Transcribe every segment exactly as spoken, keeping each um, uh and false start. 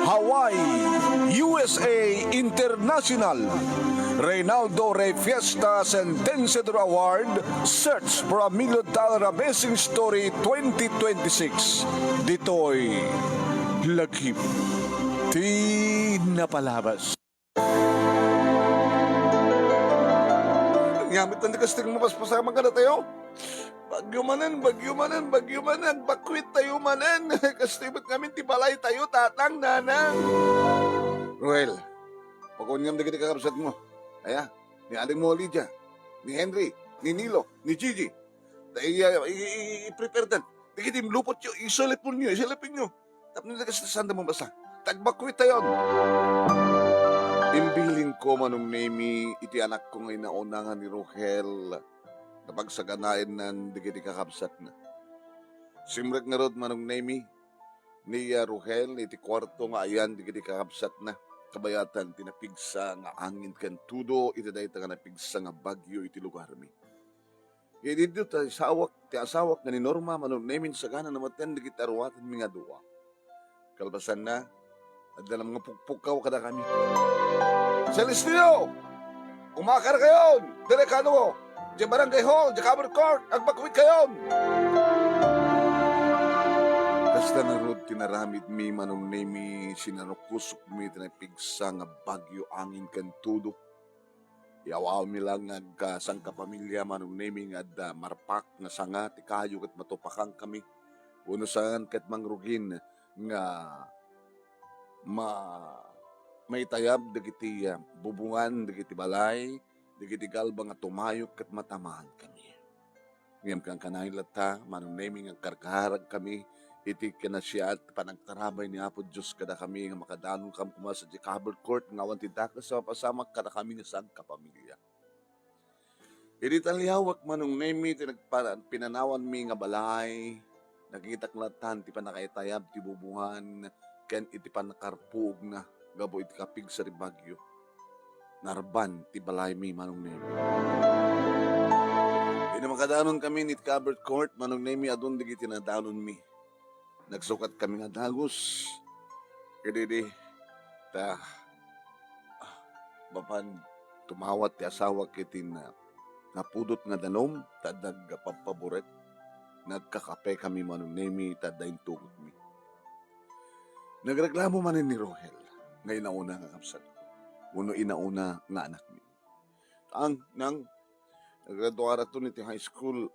Hawaii, U S A International, Reynaldo Rey Fiesta Sentenciador Award, Search for a Million Dollar Amazing Story twenty twenty-six. Ditoy lagip ti napalabas. Ngamit na ni kasting mapaspasamak kadatayo. Bagyo manen, bagyo manen, bagyo manen, agbakwit tayo manen. Kastoy met ngamin ti balay tayo, tatang, nanang. Ruel, pakunyam dagiti kakabsat mo. Aya, ni ading mo Lydia, ni Henry, ni Nilo, ni Gigi. Ta iya, i-, i-, i-, i-prepare dan. Dagiti imlupot yo, isalipon yo, isalipon yo. Tapno dagiti sanda mo basta. Tagbakwit tayon. Imbilin ko, Manong Nemi, iti anakko nga inauna nga ni Rohel, napagsaganaennan dagiti kakabsatna. Simrek ngarud, Manong Nemi, ni, ah, Rohel iti kuarto nga ayan dagiti kakabsatna. Kabayatan ti napigsa nga angin ken tudo iti dayta nga napigsa nga bagyo iti lugarmi. Idi daytoy ti asawak, ti asawak nga ni Norma, Manong Nemi, sagana nametten dagiti aruatenmi nga dua. Kalpasanna, adda la nga pukpukkaw kadakami. Celestino! Umakar kayon! Delikado! Diay barangay hall, diay covered court, agbakwit kayon! Kasta ngarud ti naramidmi, Manong Nemi, sinarukusokmi ti napigsa nga bagyo angin ken tudo. Iawawmi lang nga agkasangkapamilya, Manong Nemi, nga adda marpak nga sanga ti kayo ket matupakankami. Wenno saan ket mangrugin nga ma-, maitayab dagiti, ah, bubongan dagiti balay, dagiti galba nga tumayok ket matamaankami. Ngem kankanayon latta, Manong Nemi, nga agkarkaragkami iti kinasiat ti panagtarabay ni Apo Dios kadakami nga makadanonkam koma sadiay covered court nga awan ti dakes a mapasamak kadakami nga sangkapamilya. Idi taliawek, Manong Nemi, ti nagpa-, pinanawanmi nga balay, nakitak latta ti pannakaitayab ti bubongan ken iti pannakarpuogna gapu iti kapigsa ti bagyo. Narban ti balaymi, Manong Nemi. Idi makadanonkami iti covered court, Manong Nemi, adun dagiti nadanonmi. Nagsukatkami nga dagus. Kadidi, ta, ah, mapan tumawat ti asawak iti na-, napudot nga danum, ta adda agpabpaburet. Nagkakapekami, Manong Nemi, ta adda intugotmi. Nagreklamo manen ni Rohel nga inauna nga kabsatko, wenno inauna nga anakmi. Ang, nang, nagraduarakton iti high school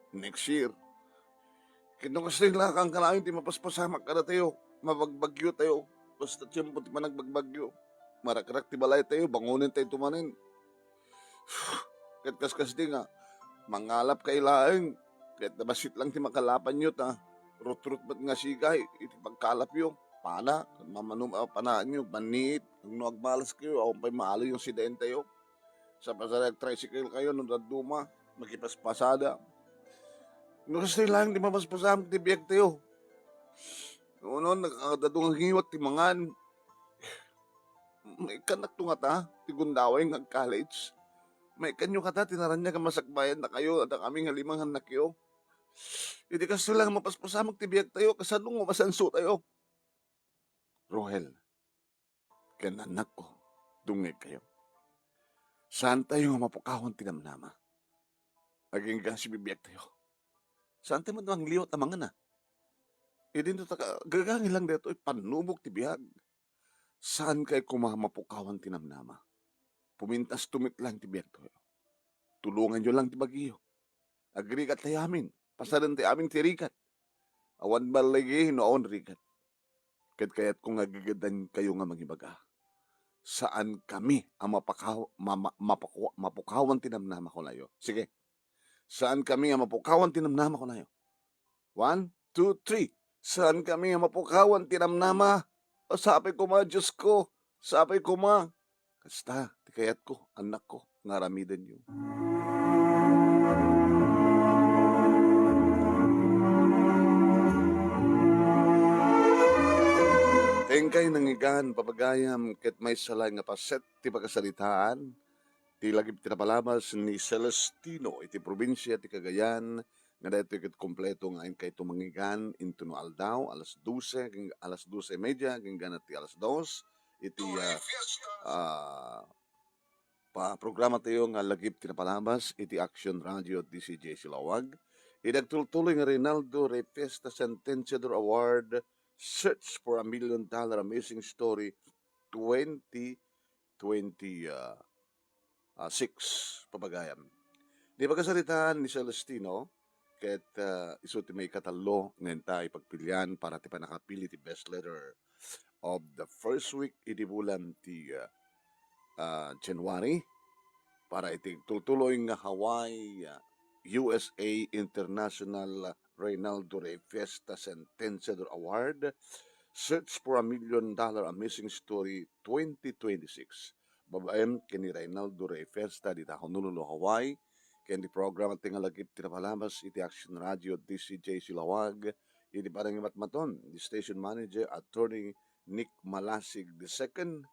next year. Ket no kasta, kankanayon ti mapaspasamak kadatayo, mabagbagyo tayo, basta tiempo ti panagbagbagyo, marakrak ti balay tayo, bangonen tayo tumanen. Ket kaskasdi nga, mangalap kay laeng, ket nabassit lang ti makalapanyo ta, rutrut met nga sigay, iti pagkalapyo, pana, mamanum a panaanyo, maniit, no agmalas kayo, awan pay maalo yung sidain tayo. Sa pasarag tricycle kayo, no dadduma, makipaspasada. No kastoy lang, di mapaspasamak ti biag tayo. Uno, nakakadadong ang hiwat ti mangan. Maikkanak to ngata, ti gundaway nga college. Maikkanyo kata, ti naraniag a masakbayan na kayo, adda kami nga lima nga annakyo. Iti kastoy lang, mapaspasamak ti biag tayo, kasano nga masanso tayo? Rohel, ken annakko, dungngeg kayo. Saan tayo nga mapukawan ti namnama. Agingga ti biag tayo. Saan tayo man mangliwat a mangana. Idin to taka, gagangi lang dito, ipannubog ti biag. Saan kayo kuma mapukawan ti namnama. Pumintas tumit lang ti biag tayo. Tulungan yo lang ti bagiyo. Agrigat tayo amin. Pasadan tayo amin ti rigat. Awan balligi no awan rigat. Ket kayatko nga agigeddan kayo nga mangibaga. Saan kami a mapakaw-, ma-, ma-, mapaku-, mapukawan ti namnama kunayo. Sige. Saan kami a mapukawan ti namnama kunayo. One, two, three. Saan kami a mapukawan ti namnama. O, sapay koma, Diyos ko. Sapay koma. Kasta ti kayatko, annakko, nga aramidenyo. Inkay nangigan, papagayam, ket maysa laeng nga paset ti pakasaritaan, ti lagip ti napalabas ni Celestino iti probinsia ti Cagayan, nga daytoy ket kompleto nga inkay tumangigan intono aldaw, alas dose, aging-, alas dose y media, agingga ti alas dos, iti, ah, ah, pa-, programa tayo nga Lagip ti Napalabas iti Action Radio D C J Silawag. Iti agtultuloy nga Reynaldo Rey Fiesta Sentenciador Award, Search for a Million Dollar Amazing Story twenty twenty, ah, ah, six, papagayam. Di pagkasaritaan ni Celestino, ket, ah, isu ti maikatallo nga inta ipagpilian para ti pannakapili ti best letter of the first week iti bulan ti, ah, ah, January para iti tultuloy nga Hawaii, ah, U S A International Reynaldo Rey Fiesta Sentenciador Award, Search for a Million Dollar Amazing Story twenty twenty-six. Babaen ken ni Reynaldo Rey Fiesta dita Honolulu, Hawaii, ken ti programa ti nga Lagip ti Napalabas iti Action Radio D C J Silawag, iti panangimatmaton ni Station Manager Attorney Nick Malasig the second,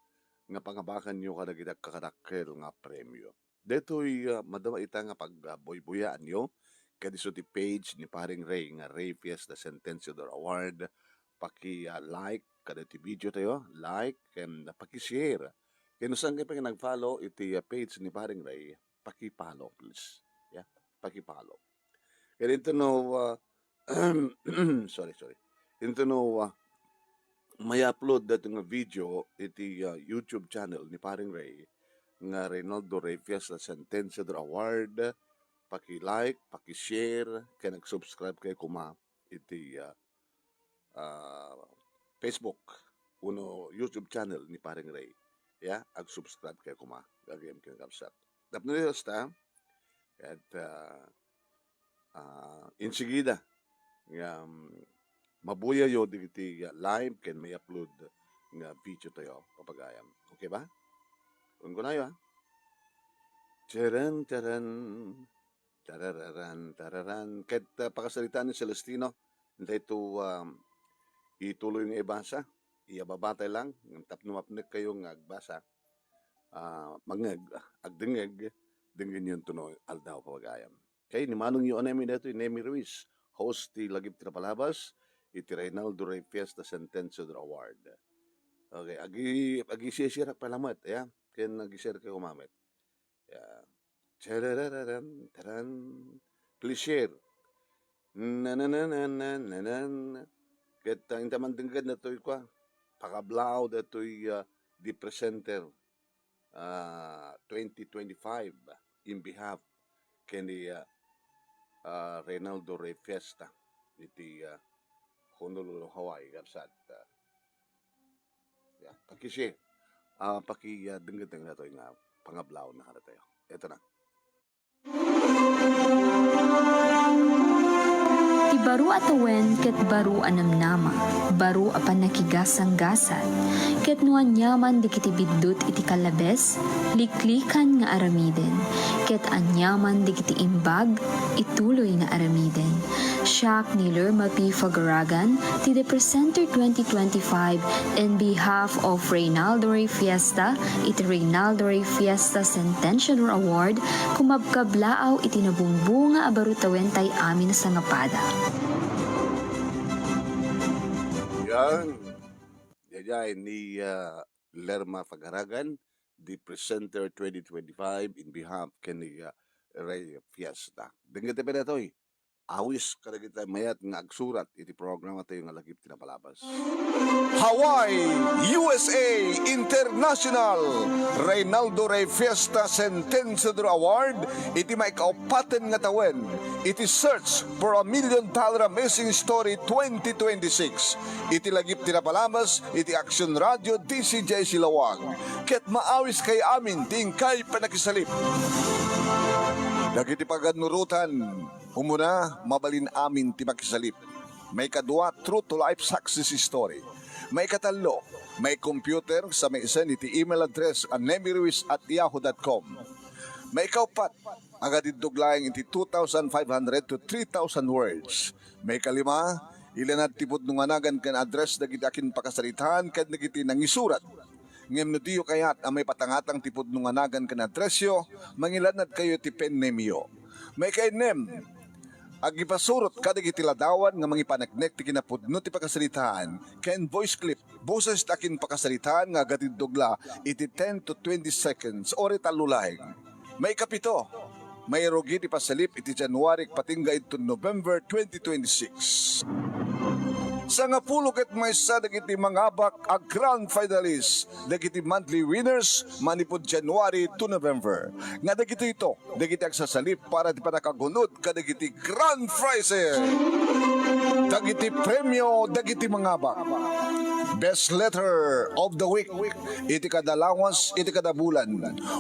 nga pangabakanyo kadagiti agkakadakkel nga premio. Daytoy, ah, madama ita nga pag, ah, buybuyaanyo, ket isu ti page ni Paring Ray nga Ray Fiesta Sentenciador Award. Paki, ah, like kadagiti video tayo, like, and paki-share. Ken no saan kayo pay nag-follow iti, ah, page ni Paring Ray, paki-follow, please. Yeah, paki-follow. Ken intono, ah, sorry, sorry. Intono, ah, may-upload daytoy nga video iti, ah, YouTube channel ni Paring Ray nga Reynaldo Rey Fiesta Sentenciador Award. Paki-like, paki-share, ken ag-subscribe kayo koma iti, ah, ah, Facebook wenno YouTube channel ni Paring Ray. Ya, ag-subscribe kayo koma. Gagayem ken kabsat. Tapno Dios ta, ket, ah, ah, insigida nga, um, mabuyayo dagiti live ken may-upload nga video tayo, papagayam. Okay ba? Kunkunayo, ah. Charan, charan. Tarararan, tararan. Ket, ah, pakasaritaan ni Celestino, dayto, um, ituloy nga ibasa. Iya babatay lang, tapno mapnek kayo nga agbasa. Ah, mangngeg, agdengngeg, denggenyon tono aldaw, papagayam. Kay ni Manong Yo Nemi daytoy, Nemi Ruiz, host ti Lagip ti Napalabas, iti Reynaldo Rey Fiesta Sentenciador Award. Okay, agi-, agi-share-share ak pay lamet, ya? Ken agi-share kayo koma met. Ya. Tarararam, taran. Please share. Nanananananan. Ket, ah, inta mandenggen datoy kua, pakablaaw datoy, ah, the presenter, ah, twenty twenty-five in behalf ken ni, ah, ah, Reynaldo Rey Fiesta iti, ah, Honolulu, Hawaii, kabsat. Ah, ya, pakisi-, ah, paki-, ah, denggen tayo nga pangablaaw na kada tayo. Ito na. Ti baro a tawen ket baro a namnama, baro a pannakigasanggasat, ket no aniaman dagiti biddut iti kallabes, liklikan nga aramiden, ket aniaman dagiti imbag, ituloy nga aramiden. Siak ni Lerma P. Fagaragan, ti The Presenter twenty twenty-five, in behalf of Reynaldo Rey Fiesta, iti Reynaldo Rey Fiesta Centennial Award, kumabkablaaw iti nabungbunga a baro tawen tay amin a sangapada. Yan. Daydiay ni, ah, Lerma Fagaragan, the presenter twenty twenty-five in behalf ken ni, ah, Rey Fiesta. Denggen ti pay daytoy. Awis kadagiti mayat nga agsurat iti programa tayo nga Lagip ti Napalabas. Hawaii, U S A, International Reynaldo Rey Fiesta Sentenciador Award iti maikaupaten nga tawen iti Search for a Million Dollar Amazing Story twenty twenty-six iti Lagip ti Napalabas iti Action Radio D C J Silawag. Ket maawis kay amin ti inkay panakisalip. Dagiti pagannurotan, umuna, mabalin amin ti makisalip. Maikadua, true to life success story. Maikatallo, may computer sa maisen iti email address a nemiruiz at yahoo dot com. Maikaupat, agadiddog laeng iti two thousand five hundred to three thousand words. Maikalima, ilanad ti pudno nga nagan ken address dagiti akinpakasaritaan ken dagiti nangisurat. Ngem no diyo kayat a maipatangatang ti pudno nga nagan ken addressyo, mangilanadkayo iti pen nameyo. Maikainnem, Agipasurot kadagiti ladawan nga mangipaneknek ti kinapudno ti pakasaritaan ken voice clip, boses ti akinpakasaritaan nga agatindog la iti ten to twenty seconds o retallo laeng. Maikapito, mairugi ti pasalip iti January agpatingga inton November twenty twenty-six. Sangapulo ket maysa dagiti mangabak a grand finalists dagiti monthly winners manipud January to November, nga dagitoyto dagiti agsasalip para ti pannakagun-od kadagiti grand prizes. Dagiti premio dagiti mangabak: Best Letter of the Week iti kada lawas iti kada bulan,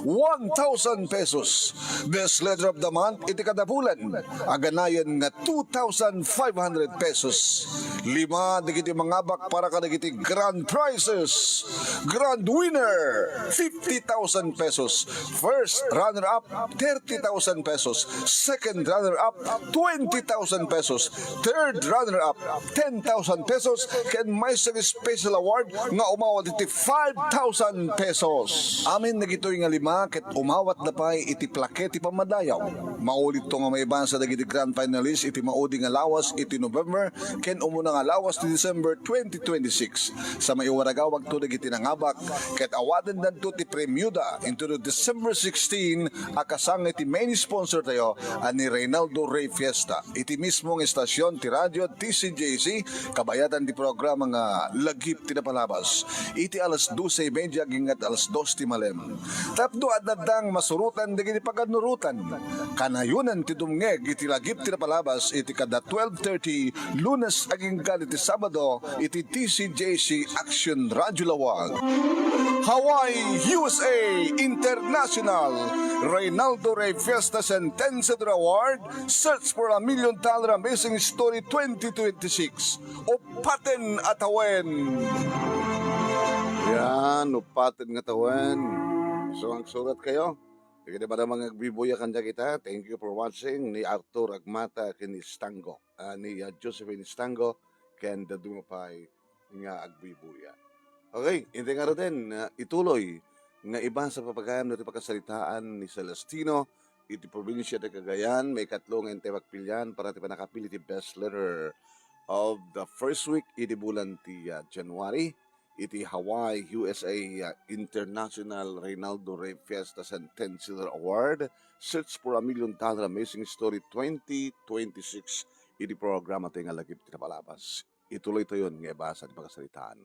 one thousand pesos. Best Letter of the Month iti kada bulan, aganayon nga two thousand five hundred pesos. Lima dagiti mangabak para kadagiti grand prizes. Grand winner, fifty thousand pesos. First runner-up, thirty thousand pesos. Second runner-up, twenty thousand pesos. Third runner-up, ten thousand pesos. Ken maysa nga special award nga umawat iti five thousand pesos. Amin dagitoy nga lima ket umawatda pay iti plaque ti pammadayaw. Maulidto nga maibasa dagiti grand finalists iti maudi nga lawas iti November ken umuna nga lawas ti December twenty twenty-six. Sa maiwaragawagto dagiti nangabak ket awatendanto ti premioda intono December sixteen a kasangay ti main sponsor tayo a ni Reynaldo Rey Fiesta. Iti mismo nga estasyon ti radio T C J C, kabayatan ti programa nga Lagip ti Napalabas. Iti alas dose y media agingga alas dos ti malem. Tapno adda nga masurotan dagiti paganurotan. Kanayonan ti dumngeg iti Lagip ti Napalabas iti kada twelve thirty, Lunes agingga iti Sabado, iti T C J C Action Radio Lawag. Hawaii U S A International Reynaldo Rey Fiesta Sentencia de Award, Search for a Million Dollar Amazing Story twenty twenty-six. Upaten a tawen. Yan, upaten nga tawen. So, agsurat kayo. Sige, di ba naman agbibuya kanya kita? Thank you for watching ni Arthur Agmata ken ni Estango, ah, ni, ah, Josephine Estango, ken the Dumapay nga agbibuya. Okay, hindi nga rin, ah, ituloy nga iba sa papagayam na iti pakasaritaan ni Celestino, iti probinsya ti Cagayan, maikatlo nga intay pagpilian para ti pannakapili ti best letter of the first week iti bulan ti, ah, January, iti Hawaii, U S A, ah, International Reynaldo Rey Fiesta Sentencia Award, Search for a Million Dollar Amazing Story twenty twenty-six, iti programa tayo nga Lagip ti Napalabas. Ituloy tayon nga ibasa ti pakasaritaan.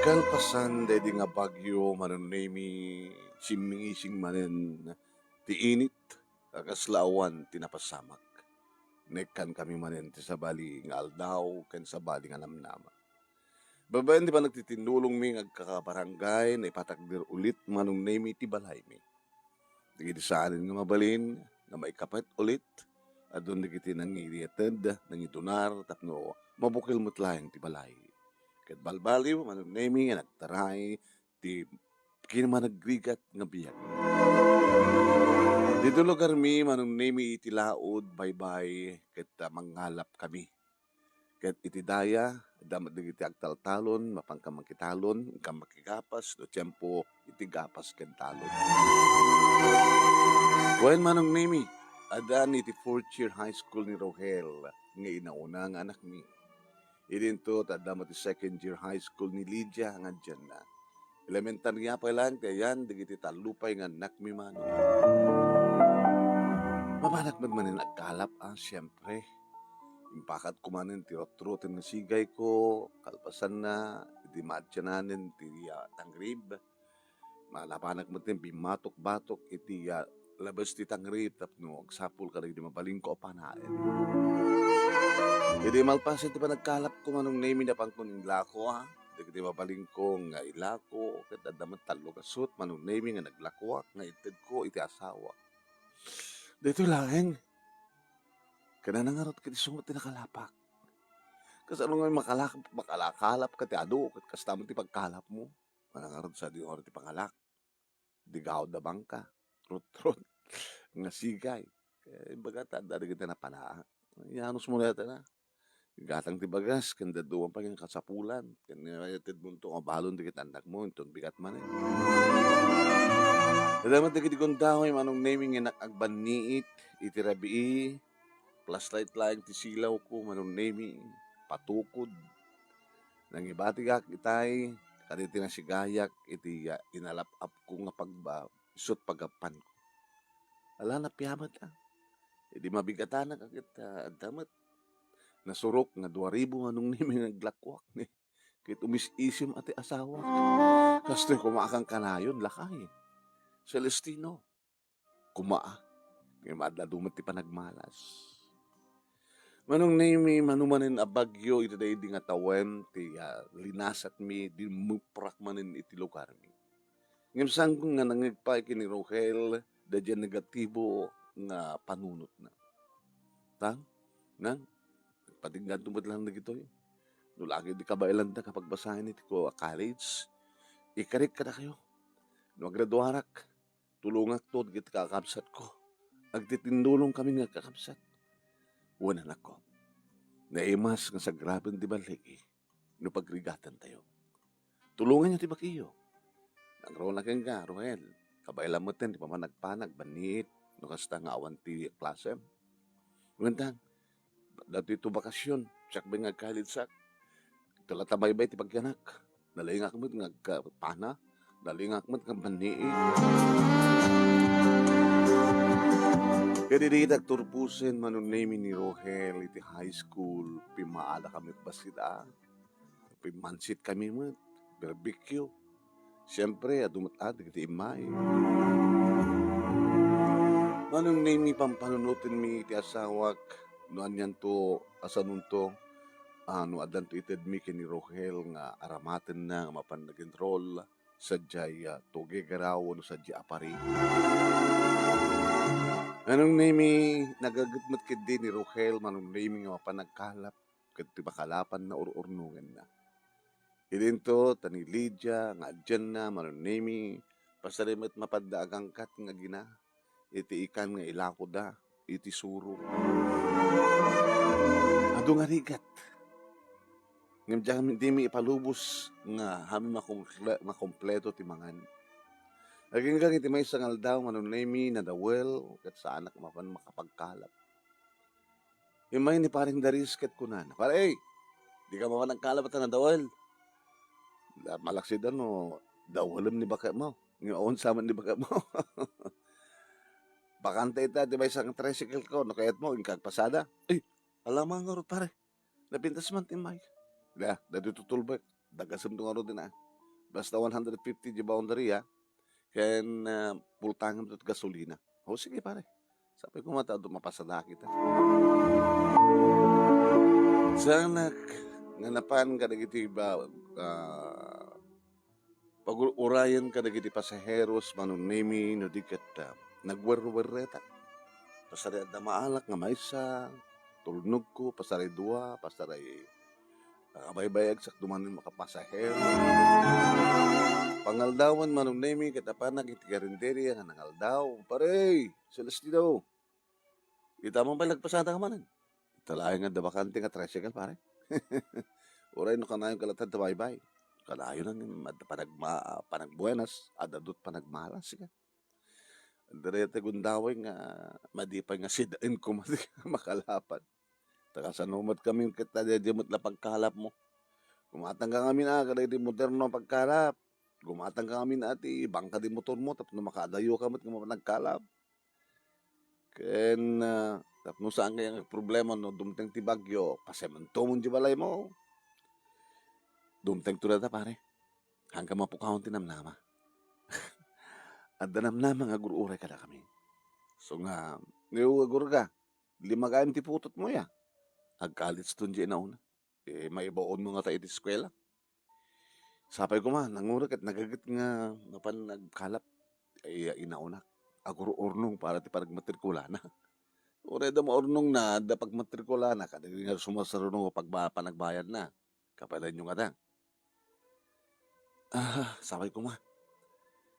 Kalpasan daydi nga bagyo, Manong Nemi, simmingising manen ti init a kasla awan ti napasamak. Naikkankami manen ti sabali nga aldaw ken sabali nga namnama. Babaen ti panagtitinnulongmi nga agkakabarangay, naipatakder ulit, Manong Nemi, ti balaymi. Dagiti saanen nga mabalin nga maikapet ulit, adun dagiti nangirited, nangidunar, tapno mabukel met laeng ti balay. Ket balbaliw, Manong Nemi, nga nagtaray ti kinamanagrigat nga biag. Dito lugarmi, Manong Nemi, iti laod, baybay, ket, ah, mangalapkami. Ket iti daya, adda met dagiti agtaltalon, mapanka makitalon, inka makigapas, no tiempo iti gapas ken talon. Wen, Manong Nemi, addan iti fourth year high school ni Rohel nga inauna nga anakmi. Idinto, adda met ti second year high school ni Lydia nga addanna. Elementaria pay laeng ti ayan dagiti tallo pay nga annakmi, Manong. Mapanak met manen agkalap, a, siempre. Impakatko manen ti rutroten nga sigayko, kalpasanna, idi maadsiananen ti, a, tangrib. Ma-, napanak met ti bimmatok-batok iti, a, labes ti tangrib tapno agsapul kadagiti mabalinko a panaen. Idi malpasen ti panagkalapko, Manong Nemi, napankon inlako, a, dagiti mabalinko nga ilako, ket adda met tallo gasut, Manong Nemi, nga naglakoak nga intedko iti asawa. Daytoy laeng. Ket nanangarot ket isu met ti nakalapak. Kasano nga makalak-, makalakalap ka ti adu, ket kasta met ti pagkalapmo? Nanangarot sa di oro ti pangalak. Di gaud a bangka. Rutrut. Nga sigay. Eh, ibaga ta, adda dagiti napanaa. Yanusmo dayta na. Gatang ti bagas, ken dadduma pay nga kasapulan, ken nga itedmonto, abalon dagiti annakmo, inton bigat manen. Adda met dagiti gundaway, Manong Nemi, nga innak agbanniit iti rabii, flashlight laeng ti silawko, Manong Nemi, patukod. Nangibatigak itay, kadagiti nasigayak iti, ah, inalap-apko nga pagba-, isut' paggapuanko. Ala, napiamat, ah. Idi mabigatanak, ket, ah, adda met. Nasurok nga dua ribu nga nung nimi nga aglakuak ni. Ket umis-isim a ti asawa. Kastoy koma a kankanayon, lakay. Celestino. Koma, ngem adda dumet ti panagmalas. Manong Nemi, mano manen a bagyo iti daydi nga tawen ti, ah, linasatmi, dimmuprak manen iti lugarmi. Ngem saanko nga nangngeg pay ken ni Rohel daydi a negatibo nga panunotna. Tang, nang, nagpatingganto met laeng dagitoy. No lagi di kabaelanda nga pagbasaen iti ko-, college, ikarik kadakayo. No agraduarak, tulongakto dagiti kakabsatko. Agtitindulongkami nga kakabsat. Wen, anakko, naimas nga sagraben ti balligi no pagrigatantayo. Tulonganyo ti bagiyo. Nangruna kenka, Rohel, kabaelam metten ti pamanagpanag, banniit, no kasta nga awan ti klasem. Wen, tang, datoy to bakasyon, siak met nga agkalidsek. Ito latta baybay ti pagyanak. Nalingak met nga agkapana. Nalingak met nga banniit. Ket idi agturposen, Manong Nemi, ni Rohel iti high school, pimmaadakami met bassit a. Pimmansitkami met, barbecue. Siempre, adu met a dagiti immay. Manong Nemi, pampanunotenmi iti asawak, no anianto a sanonto, ah, no addanto itedmi ken ni Rohel nga aramatenna nga mapan nag-enroll sadiay, ah, tugigaraw wenno sadiay a pari. Manong Nemi, nagaget met ketdi ni Rohel, Manong Nemi, nga mapan nagkalap ket ti makalapanna ur-urnongenna. Idinto, ta ni Lydia nga adianna, Manong Nemi, pasari met mapadda agangkat nga agina iti ikan nga ilakoda iti suro. Adu nga rigat. Ngem diak, dimi ipalubos nga amin makumple-, makumpleto ti mangan. Agingga iti maysa nga aldaw, Manong Nemi, nadawel ket saanak mapan makapagkalap. Immay ni Pareng Darius ket kunana, "Pare, dika mapan nagkalap ta nadawel." Da-, malaksid a no dawelem ni baketmo. Nga unsa man ni baketmo. Bakante ita ti maysa nga tricycle ko, no kayatmo, inka agpasada. Ay, alamang ngarud, pare. Napintas man ti immay. Da, da dito tulbek. Dagasemto ngarud dina. Basta one hundred fifty di boundary, ha. Ken, ah, bultangan ti gasolina. O, sige, pare. Sapay koma ta adu mapasadak ita. Saanak nga napan kadagiti ba-, ah, pagur-urayen kadagiti pasaheros, Manong Nemi, no di ket, ah, nagwerwerretak. Pasari adda maalak nga maysa, tulnogko, pasari dua, pasari, ah, baybay-agsak dumanen makapasahero. Pangaldawan, Manong Nemi, ket apanak iti karinderya nga nangaldaw. Pare, Celestino, ita man pay nagpasada ka manen. Ita laeng adda bakante nga tricycle, pare. Uray no kanayon ka latta ta baybay. Kanayon nga adda panagma-, panagbuenas, adda dut panagmalas, ka. Diri ti gundaway nga madi pay nga sidaen ko madi makalapan. Ta kasano met kami ket ta daydi met la pagkalapmo. Gumatang ka ngamin a kadaydi moderno a pagkalap. Gumatang ka ngamin a ti bangka di motormo tapno makaadayo ka met nga mapan nagkalap. Ken, ah, tapno saan kaya nga problema no dumteng ti bagyo, pasementomon di balaymo. Dumtengto dayta, pare. Haanka mapukawan ti namnama. Adda namnama nga agur-uray kadakami. So nga, no agur ka, lima gayam ti putotmo ya. Agkaliteston di inauna. Eh, maibaonmo ngata iti eskuela. Sapay koma, nanguray ket nagaget nga mapan nagkalap. Ay, inaonak. Agur-urnong para ti panagmatrikulana. Uray da maurnongna, da pagmatrikulana, kadagiti nga sumarsarunong pagba-, panagbayadna. Kapadanyo ngata. Ah, sapay koma.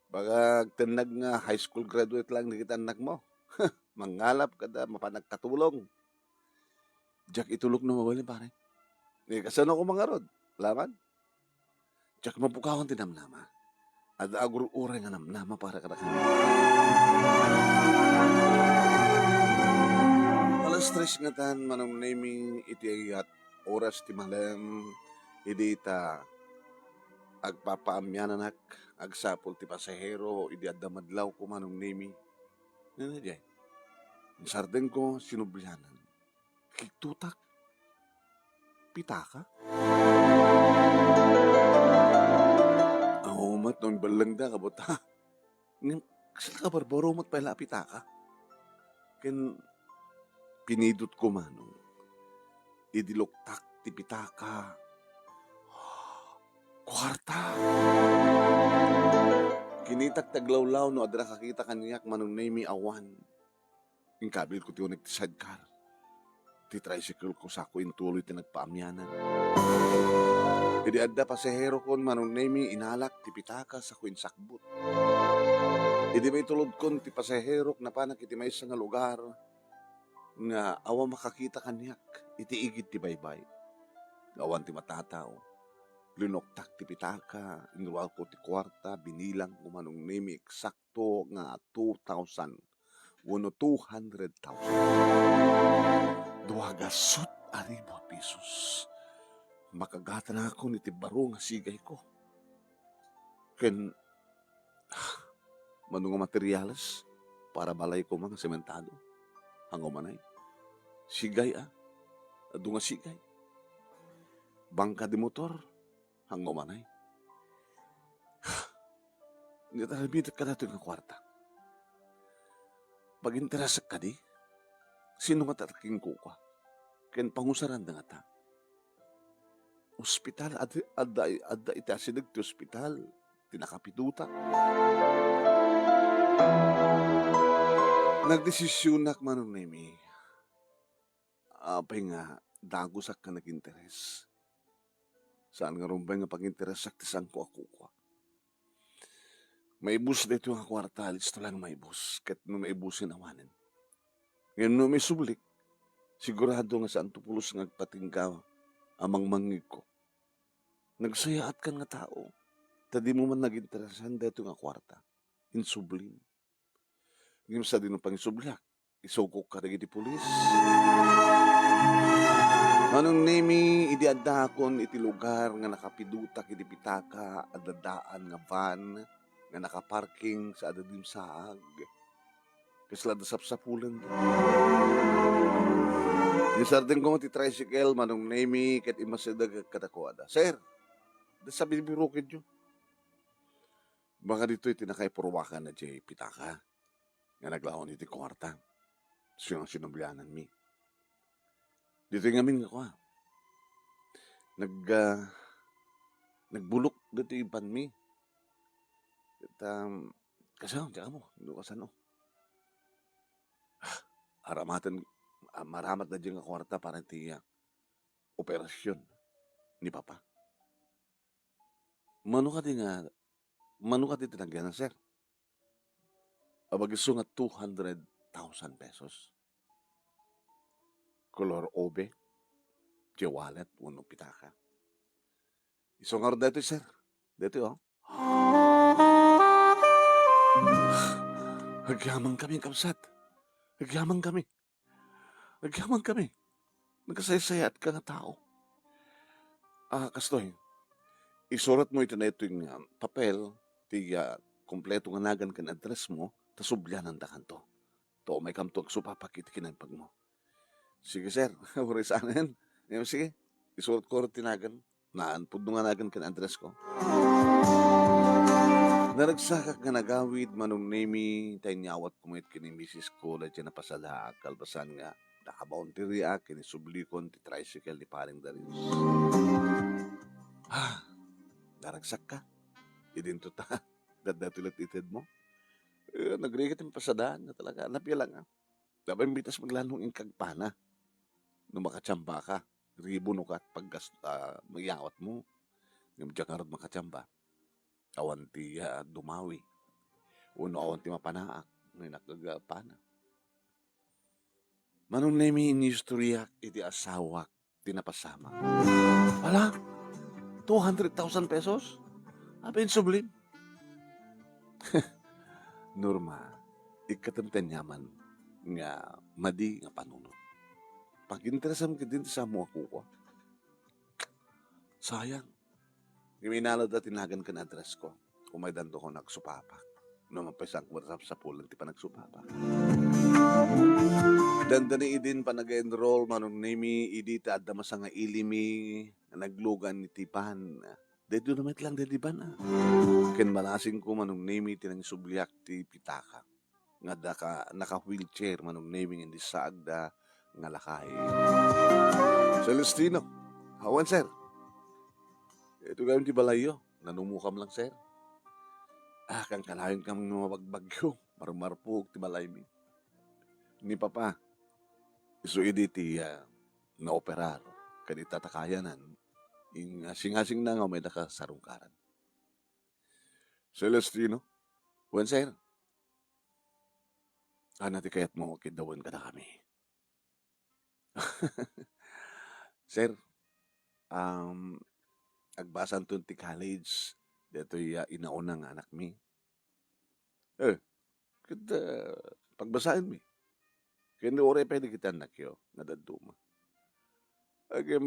Baga agtennag nga high school graduate lang dagiti annakmo. Mangalap kada mapan nagkatulong. Diak itulok no mabalin, pare. Ni kasano koma ngarud? Laman? Diak mabukawan ti namnama. Adda agur-uray nga namnama para kadakami. Alas tres ngatan, Manong Nemy, iti ayat oras ti malem, idi ta agpapaamiananak, agsapul ti pasahero, idi adda madlawko, Manong Nemy. Nana diay, insardengko, sinublianan. Kigtutak. Pitaka? Aw, met no imbellengda, kabutta. Ngem, kasla kabarbaro met pay la a pitaka. Ken pinidutko, Manong. Idi luktak ti pitaka, kuarta. Kinitak ti aglawlaw no adda nakakita kaniak, Manong Nemy, awan. Inkabilko ti unik ti sidecar. Ti tricycle ko, sako intuloy ti nagpaamianan. Idi adda pasaherokon, Manong Nemy, inalak ti pitaka, sako insakbut. Idi maitulodkon ti pasaherok, napanak iti maysa nga lugar nga awan makakita kaniak iti igid ti baybay. Awan ti matatao. Linuktak ti pitaka, inruarko ti kuarta, binilang ko, Manong Nemy, eksakto nga two thousand wenno two hundred thousand. Dua gasut a ribu a pesos. Makagatanakon iti baro nga sigayko. Ken, ah, mano nga materials para balayko nga sementado. Hango manay. Sigay, a. Adu nga sigay. Bangka de motor. Hango manay. Nia ta nabitak kadatoy nga kuarta. Paginteresak kadi? Sino ngata ti kinkukua? Ken pangusaranda ngata? Ospital, ad-, adda, adda iti asideg ti ospital ti nakapidutak. Nagdesisionak, Manong Nemy. Apay nga dagusak nga naginteres. Saan nga rumbeng nga paginteresak ti saanko a kukua. Maibus daytoy nga kuarta, listo lang maibus, ket no maibusen awanen. Ngem no maisublik, sigurado nga saanto pulos nga agpatingga a mangmangngegko. Nagsayaatkan nga tao, ta dimo man naginteresan daytoy nga kuarta. Insublim. Ngem sadino pangisubliak? Isugok kadagiti pulis. Manong Nemy, idi addaakon iti lugar nga nakapidutak iti pitaka, adda daan nga van nga nakaparking sa adda dimsaag. Kasla adda sapsapulen. Insardengko ti tricycle, Manong Nemy, ket immasideg kadakuada. Sir, adda sabibirukenyo. Baka ditoy ti nakaipurwakan na diay pitaka nga naglaon iti kuarta. Siya nga sinubliananmi. Ditoy ngamin nga kua. Nag, ah, nagbulok ditoy ibanmi. Ket, um, kasano, diak ammo, no kasano. Ah, aramaten, ah, maramat na diay nga kuarta para iti, ah, operasyon ni Papa. Mano kadi nga, mano kadi ti nagyanan, sir? Abagiso nga two hundred thousand pesos. Kolor ube, ti wallet, wenno pitaka. Isu ngarud daytoy, sir. Daytoy, oh. Agyamankami, kabsat. Agyamankami. Agyamankami. Nakasaysayaatka nga tao. Ah, kastoy, isuratmo iti daytoy nga papel ti, ah, kompleto nga nagan ken addressmo, ta sublianandakanto. Ta umaykamto agsupapak iti kinaimbagmo. Sige, sir. Uray saanen. Em, sige. Isuratko ti nagan. Naan, pudno nga nagan ken addressko. Naragsakak nga nagawid, Manong Nemy, ta inyawatko met ken ni misisko daydiay napasadaak, kalpasan nga nakaboundary-ak ken isublikon ti tricycle ni Paring Darius. Ah, naragsakka. Idinto ta, dadda ti lat-itedmo. Eh, nagrigat ti pasadaan nga talaga. Napia lang, ah. Dapat imbitas maglanong inkagpana. No makachamba ka, ribo no kat paggas-, ah, magyawat mo. Ngem diak ngarud makachamba. Awan ti, ah, dumawi. Wenno awan ti mapanaak, no inakagpana. Manong Nemy, inistoryak iti asawak ti napasamak. Ala, two hundred thousand pesos? Apay sublim? Norma, ikkatem ti aniaman nga madi nga panunot. Paginteresam ketdin ti samo a kua. Sayang. Ngem inalada ti nagan ken addressko. Umaydanto ken agsupapak. No, mapaysaanko met a sapsapulen ti panagsupapak. Dandani idin panag-enroll, Manong Nemi, idi ti adda masanga ilimi nga naglugan iti van. Daytoy met lang daydi van, a. Ken malasingko, Manong Nemi, ti nangisubliak ti pitaka nga daka-, naka-wheelchair, Manong Nemi, nga indi saagda nga lakay. Celestino. Awan, sir. Ito gayam ti balayyo. Nanumokam lang, sir. Ah, kankanayon kam nga mabagbagyo. Marmarpuok ti balaymi. Ni Papa, isu idi ti, ah, naoperar. Ken ita ta kayanan, ing-, ah, singasingna nga umayda ka sarungkaran. Celestino? Wen, sir. Ania ti kayatmo ket dawen kadakami? Sir, um, agbasanton ti college daytoy a inauna nga anakmi. Eh, ket, ah, pagbasaenmi. Ken uray pay dagiti annakyo nga dadduma. Ngem,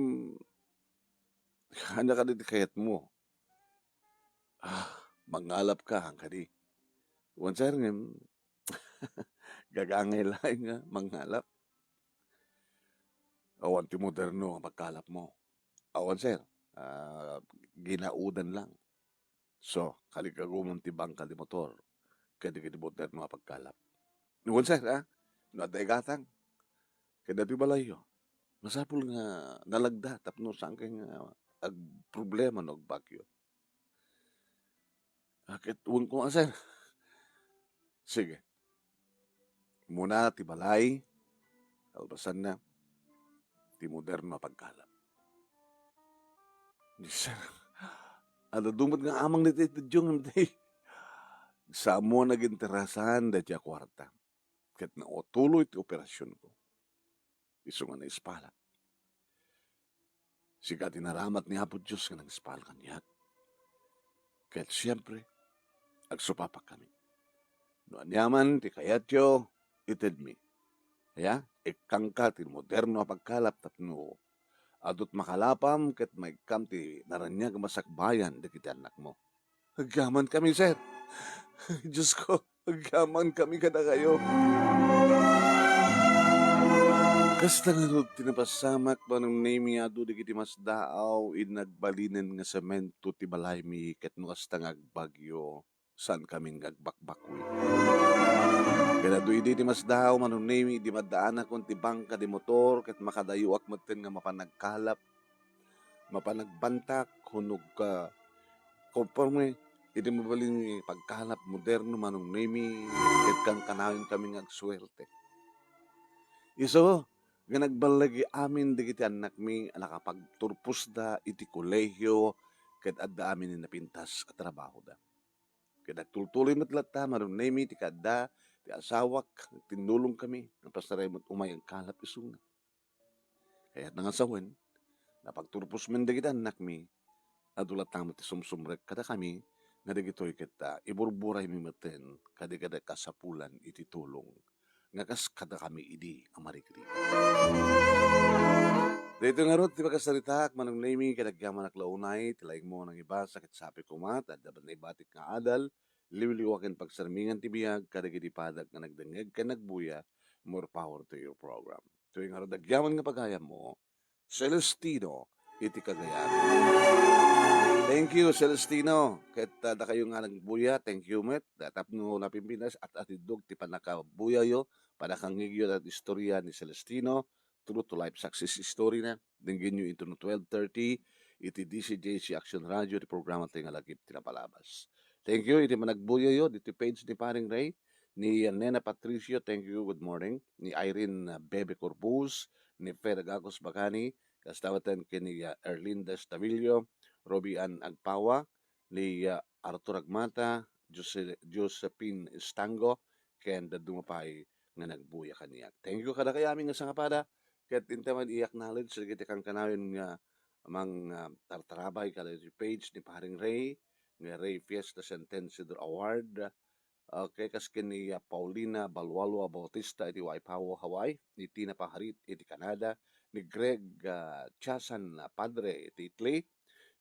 ania kadi ti kayatmo? Ah, mangalap ka, han kadi? Wen, sir, ngem gagangay laeng nga mangalap. Awan ti moderno a pagkalapmo. Awan, sir. Ah, ginaodan lang. So, kalikagumon ti bangka di motor ken dagiti moderno a pagkalap. Wen, sir, ah, no adda igatang ken daytoy balayyo, masapul nga nalagda tapno saankay nga agproblema no agbagyo. Ah, ket wen koma, sir. Sige. Muna ti balay, kalpasanna, ti moderno a pagkalap. Ni sir, adda dumet nga amang ditoy studio ngem ti samo naginterasan daytoy a kuarta. Ket natuloy ti operasionko. Isu nga naispalak. Sika ti naramat ni Apo Dios nga nangispal kaniak. Ket siempre, agsupapak kami. No aniaman ti kayatyo, itedmi. Aya, ikkangka ti moderno a pagkalap tapno adut makalapam ket maikkam ti naraniag a masakbayan dagiti annakmo. Agyaman kami, sir. Diosko, agyaman kami kadakayo. Kasta ngarud ti napasamak, Manong Nemi, adu dagiti masdaaw idi nagbalinen nga semento ti balaymi ket no kasta nga agbagyo, saankami nga agbakbakwi. Ket adu idi ti masdaaw, Manong Nemi, idi maddaanakon ti bangka di motor ket makadayoak metten nga mapan agkalap, mapan agbantak, hunnog ka, konforme iti mabalin nga pagkalap moderno, Manong Nemi, ket kankanayon kami nga agsuerte. Isu nga nagballigi amin dagiti annakmi a nakapagturposda iti kolehio ket adda amin ti napintas a trabahoda. Ket agtultuloy met latta, Manong Nemi, ti kaadda ti asawak, nagtinnulong kami, napasaraymo met umay agkalap isuna. Kayatna nga sawen, napagturpos men dagiti annakmi, adu latta met ti sumsumrek kadakami, nga dagitoy ket, ah, iburburaymi metten kadi kada kasapulan iti tulong nga kas kadakami idi a marigrigat. Daytoy ngarud ti pakasaritaak, Manong Nemi, ket agyamanak la unay ti laingmo a nangibasa ket sapay koma ta adda met naibatik nga adal, liwliwa ken pagsarmingan ti biag kadagiti padak nga nagdengngeg ken nagbuya. More power to your program. Toy ngarud agyaman nga pagayammo, Celestino iti Cagayan. Thank you, Celestino. Ket, ah, dakayo nga nagbuya, thank you met. Da tapno napimpinas, at-atiddog ti pannakabuyayo, pannakangngegyo iti istorya ni Celestino, true to life success story na. Denggenyo intono twelve thirty iti D C J C Action Radio, ti programa tayo nga lagip ti napalabas. Thank you iti panagbuyayo ditoy page ni Paring Ray, ni Nena Patricio, thank you, good morning, ni Irene, ah, Bebe Corbus, ni Fer Gacos Bacani, kasta met ken ni, ah, Erlinda Stavillo, Robbie Ann Agpawa, ni, ah, Arthur Agmata, Jose-, Josephine Estango, ken dadduma pay nga nagbuya kaniak. Thank you kadakayo amin nga sangapada, Ket inta met i-acknowledge dagiti kankanayon nga mang, ah, tartarabay kadagiti page ni Paring Ray, nga Ray Fiesta Sentensidor Award. Okay, kas ken ni, ah, Paulina Balualua Bautista iti Waipahu, Hawaii, ni Tina Paharit iti Canada, ni Greg, ah, Chasan, ah, Padre iti Italy,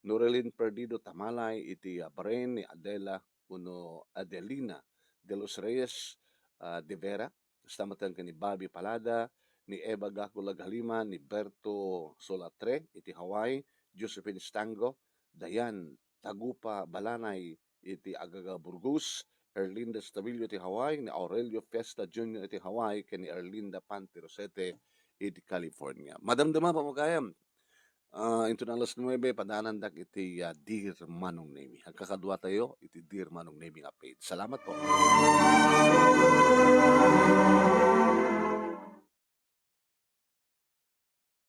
Norelin Perdido Tamalay iti, ah, Bahrain, ni Adela wenno Adelina de los Reyes, ah, de Vera, kasta met ken ni Bobby Palada, ni Eva Gacula Galima, ni Berto Solatre iti Hawaii, Josephine Stango, Dayan Tagupa Balanay iti Agaga, Burgos, Erlinda Estavillo iti Hawaii, ni Aurelio Fiesta Junior iti Hawaii, ken ni Erlinda Pantirosete iti California. Madamdama, pamagayam. Ah, inton alas nuebe, padaanandak iti, ah, Dear Manong Nemy. Agkakaduatayo iti Dear Manong Nemy nga page. Salamat po.